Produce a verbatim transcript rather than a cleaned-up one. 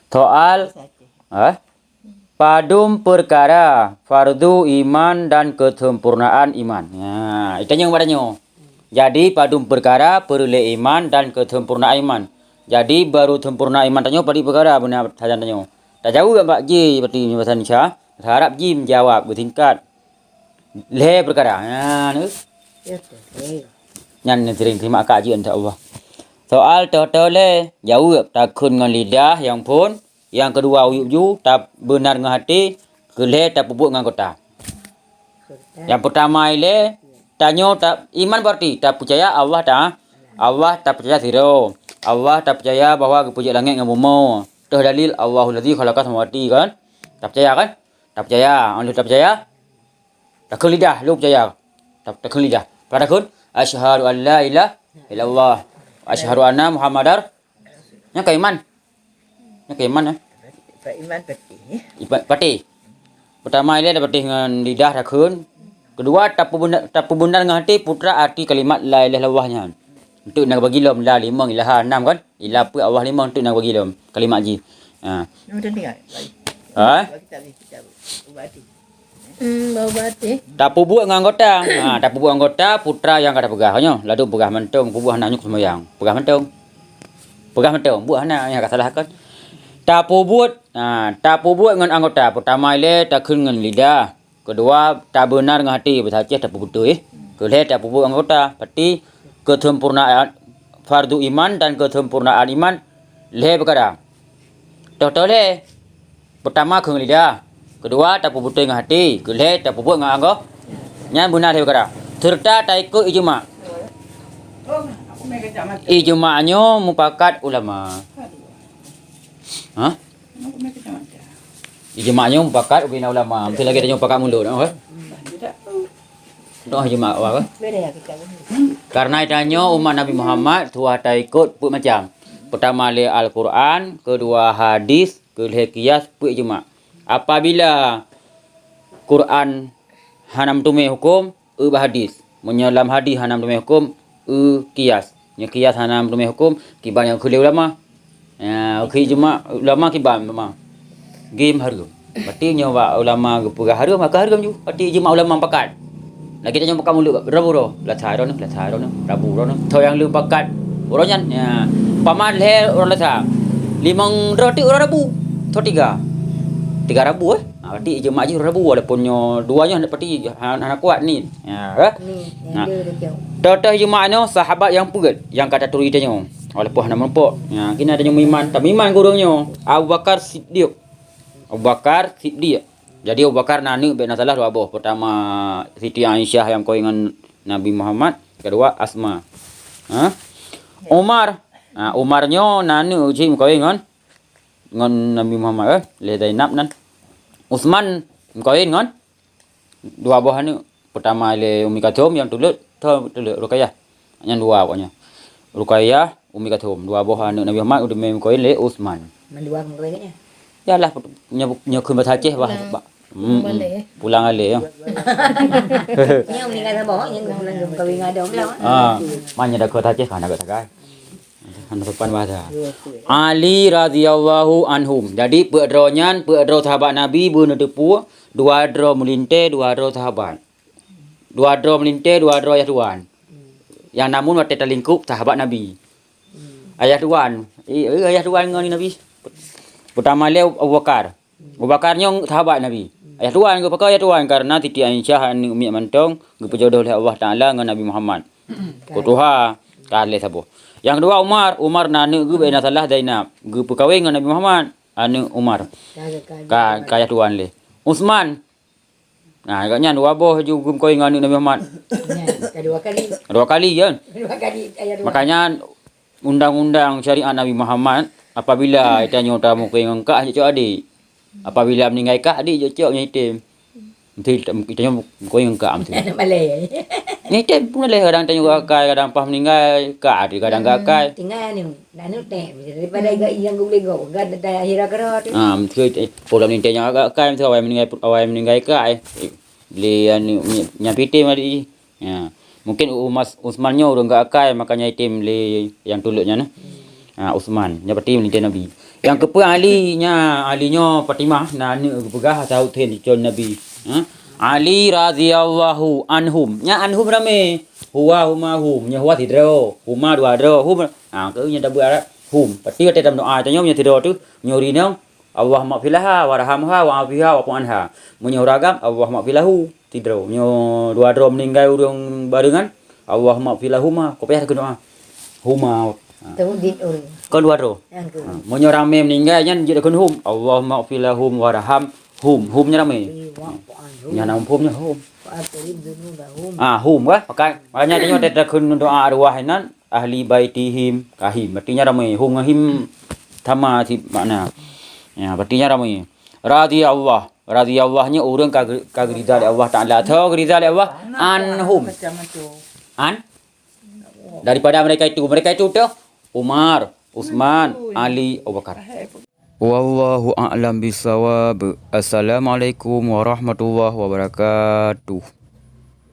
Soal, eh? Padum peukara fardu iman dan keuseumpurnaan iman. Nah, itanyong bak tanyoe. Jadi, padum peukara peureulée iman dan keuseumpurnaan iman. Jadi, baru seumpurna iman tanyoe padum peukara beuna sajan tanyoe. Tajaweueb bak ji, berarti bahasa Indonesia. Harab ji meujawab beusingkat. Lhée peukara. Nah, ni. Nyan sering terima kak ji, insya Allah. Soal toh-toh lé, jaweueb takheun ngon lidah nyang phon, nyang keudua uyueb ju, tabeunar ngon até, keu lhée tapeubuet ngon anggota. Nyang peutama ilée, tanyoe ta-, iman berarti tapeucaya Allah ta-, Allah tapeucaya sidroe. Allah tapeucaya bahwa geupeujeuet langét ngon bumoe. Toh dalil, Allahul ladzi khalaqas samawati, kan? Tapeucaya, kan? Tapeucaya. Óh lheueh tapeucaya, takheun lidah, lôn peucaya. Ta-, takheun lidah. Peue takheun? Asyhadu an la ilaha illallah. Asyhadu anna Muhammadar. Nyan ka iman. Nyan ka iman, eh? Iman patéh. Iman patéh. Peutama ilée tapatéh ngon lidah takheun. Keudua, tapeubeunar, tapeubeunar ngon até peue arti kalimat la ilaha illallah nyan. Eunteuk na bagi lom la limong ilaha nam, kan? Ila peue Allah limong eunteuk na bagi lom kalimat jih. Ha. Nama tadi kan? Ha? Bagi tak boleh kita ubati. Hmm, bau baté. Tapeubuet ngon anggota. Ha, tapeubuet anggota peue nyang ka tapeugah. Nyoe, ladôm peugah mantong, peubuet hana nyoe seumayang. Peugah mantong. Peugah mantong, buet hana nyang ka salah, kan? Tapeubuet, ha, tapeubuet ngon anggota. Peutama ilée takheun ngon lidah. Keudua, tabeunar ngon até, beusaceh tapeubeutôi. Keu lhée tapeubuet ngon anggota. Berarti keuseumpurnaan fardu iman dan keuseumpurnaan iman lhée peukara. Toh-toh lhée. Peutama kheun lidah, keudua tapeubeutôi ngon até, keu lhée tapeubuet ngon anggô-, nyan beuna lhée peukara. Seureuta taikot ijma. Ijma nyoe mupakat ulama. Ha? Ijma nyoe mupakat ubena ulama. Mungkin lagée tanyoe pakat mulod, ha? Noh ijma awak, ha? Karena tanyoe umat Nabi Muhammad tuha taikot peuet macam. Peutama lé Al-Quran, keudua hadis, keu lhée kias, peuet ijma. Apabila Quran hana meuteumé huköm, eu bak hadis. Meunyoe lam hadis hana meuteumé huköm, eu kias. Nyoe kias hana meuteumé huköm, kiban nyang keu lé ulama. Ya, keu ijma ulama kiban ulama. Gem hareuem. Berarti nyoe bak ulama geupeugah hareuem, maka hareuem ju. Berarti ijma ulama pakat. Lagée tanyoe pakat mulod Rabu ro, Selasa ro nyoe, Selasa ro nyoe, Rabu ro nyoe. Tho nyang lheueh pakat uroe nyan, ya. Umpama lhée uroe Selasa, limong droe teuk uroe Rabu. Tho tiga. Tiga Rabu, eh. Ha, berarti ijma jih uroe Rabu, walaupun nyoe dua nyoe berarti hana, hana kuat ni. Ya, eh? Ni, nyang Nah. dia dah jauh. Toh-toh ijma nyoe sahabat nyang peuet nyang ka taturi tanyoe. Walaupun hana meurumpok. Ya, kina tanyoe meuiman, tameuiman keu ureuëng nyoe. Abu Bakar Siddiq. Abu Bakar Siddiq. Jadi Abu Bakar na aneuk, bék na salah, dua boh. Pertama Siti Aisyah nyang kawin ngon Nabi Muhammad, kedua Asma. Ha? Umar. Ha, Umar nyoe na aneuk cit meukawen ngon, ngon Nabi Muhammad, eh, lé Zainab nan. Utsman meukawen ngon dua boh aneuk. Pertama lé Ummi Kalsum, nyang tuleuet, tho tuleuet Ruqayyah. Nyan dua awaknyan. Ruqayyah, Ummi Kalsum, dua boh aneuk Nabi Muhammad, udah meukawen lé Utsman. Mandua meukawen kat nyan? Yalah, nyoe, nyoe kheun bahasa Aceh, bah, Pulang. bah, mm, Pulang mm, balik, eh? Pulang balik, ya. Nyoe meninggal saboh, nyoe pulang ke kawin ngadong lah. Ah, mana dah kheun bahasa Aceh, kan agak sagai. Hana sopan bahasa. Ali radhiyallahu anhum. Jadi, peuet droe nyan, peuet droe sahabat Nabi, beuneuteupeu, dua droe meulintée, dua droe sahabat. Dua droe meulintée, dua droe ayah tuan. Nyang namun watée talingkup sahabat Nabi. Ayah tuan, eh, eh, ayah tuan ngon Nabi. Pertama lé Abu Bakar. Abu Bakar nyoe sahabat Nabi. Ayah tuan, geupeugah ayah tuan, karena Siti Aisyah aneuk miet mantong geupeujodoh lé Allah Taala ngon Nabi Muhammad. Keu tuha, ka lé saboh. Nyang keudua Umar, Umar na aneuk geuh, bék na salah, Zainab, geupeukawen ngon Nabi Muhammad, aneuk Umar. Ka, ka, ka, ka ayah tuan lé. Utsman, nah, agaknyan dua boh ju geumeukawen ngon aneuk Nabi Muhammad. Nyan, kedua kali. Dua kali, kan? Dua kali, ayah dua. Makanya, undang-undang syariat Nabi Muhammad, apabila tanyoe tameukawen ngon kak, cocok adik. Apabila meninggai kak, adik cocok ngon item. Mesti tanyoe meukawen ngon kak, mesti. Malée. Ngon item pun lé, kadang tanyoe gak akai, kadang pas meninggai kak, adik kadang gak akai. Hmm, tinggai ni. Lalu teh, daripada hmm. Gak yang gulego, gak dah akhir akhirat tu. Ah, mesti, eh, pola ni tanya agak kai, mesti awai meninggai, awai meninggai kai. Eh, beli anu, ny-, nyang pitem tadi. Ya. Mungkin Umas-, Usman nyoe ureuëng gak akai, makanya item beli yang tuluk nyan, eh. Hmm. Ah, Usman, nyoe berarti meulintée Nabi. Nyang keupeue Ali, nya Ali nyoe Fatimah, na aneuk geupeugah saut then dicon Nabi. Ha? Ali radhiyallahu anhum. Nya anhum ramé. Huwa, huma, hum. Nya huwa sidroe. Huma dua droe. Hum. Ha, keu nyan tabeuet Arab. Hum. Pasti watèe tameudoa tanyoe nyoe sidroe teuh. Nyoe rinong. Allahumma ighfir laha warhamha wa'afiha wa'fu anha. Meunyoe ureueng agam, Allahumma ighfir lahu. Sidroe. Nyoe dua droe meuninggai ureueng bareungan, Allahumma ighfir lahuma. Ko payah takheun doa. Huma. Ha. Taudin ureueng. Kon dua droe. Nyang keu. Ha. Meunyoe ramé meuninggai nyan jeuet takheun hum. Allahumma ighfir lahum warhamhum. Hum nyan ramé. Iya, wa-, wa-, hum. Nyan nama hum nyan hum. Wa aqrim dzunubahum. Ah, hum, wah. Maka, makanya tanyoe takheun doa arwah nyan, ahli baitihim kahim. Berarti nyan ramé. Hum ngon him sama si makna. Ya, berarti nyan ramé. Radhiyallah. Radhiyallah nyoe ureueng ka, ka geuridha lé Allah Taala. Tho geuridha lé Allah. Anhum. An? Daripada mereka itu. Mereka itu teuh Umar, Utsman, Ali, Abu Bakar. Wallahu a'lam bissawab. Assalamualaikum warahmatullahi wabarakatuh.